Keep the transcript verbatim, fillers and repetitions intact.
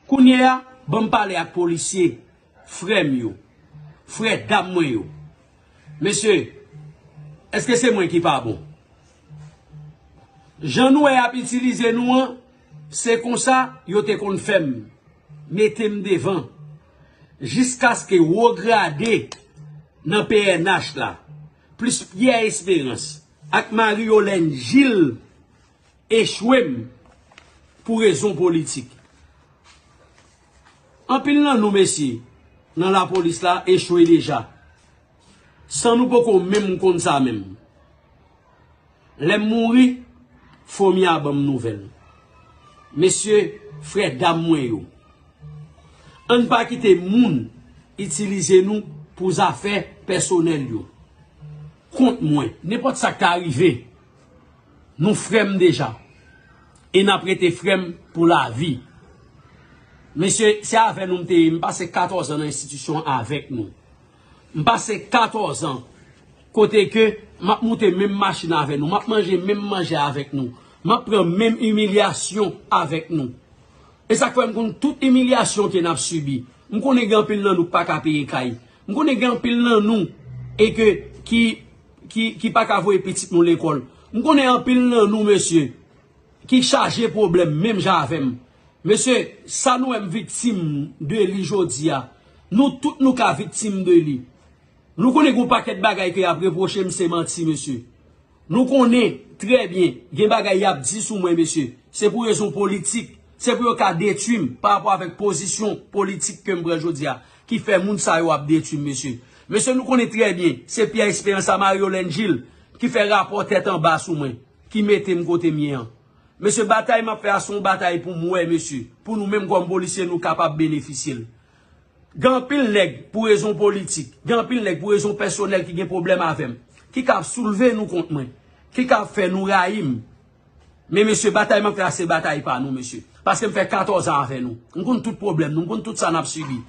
Kounye a, ban m pale ak polisye, frè m yo, frè dam mwen yo. Mesye, èske se mwen ki pa bon? Jan nou wè y ap itilize nou an, se konsa yo te konn fè m, mete m devan, jiskaske wo grade nan P N H la, plis Pierre Espérance ak Marie Yolène Gilles echwe m pou rezon politik. Anpil nan nou, mesye, nan lapolis la echwe deja, san nou poko menm konn sa menm. Lè m mouri, fomi a ban m nouvèl. Mesye, frè dam mwen yo, ann pa kite moun itilize nou pou zafè pèsonèl yo kont mwen. Nenpòt sa k ta rive, nou frè m deja. E n ap rete frè m pou lavi. Mesye, se avè nou m te ye. M pase katòz an nan enstitisyon an avèk nou. M pase katòz an kote ke m ap moute menm machin avè nou, m ap manje menm manje avèk nou, m ap pran menm imilyasyon avèk nou. E sa k fè m konn tout imilyasyon ke n ap sibi. M konnen gen anpil nan nou k pa ka peye kay. M konnen gen anpil nan nou e ke ki, ki, ki pa ka voye pitit nou lekòl. M konnen anpil nan nou, mesye, ki chaje pwoblèm menm jan avè m. Mesye, sa nou wè m viktim de li jodi a, nou tout nou ka viktim de li. Nou konnen gen yon pakèt bagay ke y ap repwoche m, se manti, mesye. Nou konnen trè byen, gen bagay y ap di sou mwen, mesye. Se pou rezon politik. Se pou yo ka detwi m pa rapò avèk pozisyon politik ke m pran jodi a, ki fè moun sa yo ap detwi m, mesye. Mesye, nou konnen trè byen, se Pierre Espérance a Marie Yolène Gilles ki fè rapò tèt anba sou mwen, ki mete m kote m ye an. Mesye, batay m ap fè a se yon batay pou m wè, mesye, pou nou menm kòm polisye, nou kapab benefisye l. Gen anpil nèg pou rezon politik, gen anpil nèg pou rezon pèsonèl ki gen pwoblèm avè m, ki ka ap soulve nou kont mwen, ki ka ap fè nou rayi m. Men mesye, batay m ap fè a se batay pa nou, mesye. Paske m fè katòz an avè nou. M konn tout pwoblèm nou, m konn tout sa n ap sibi.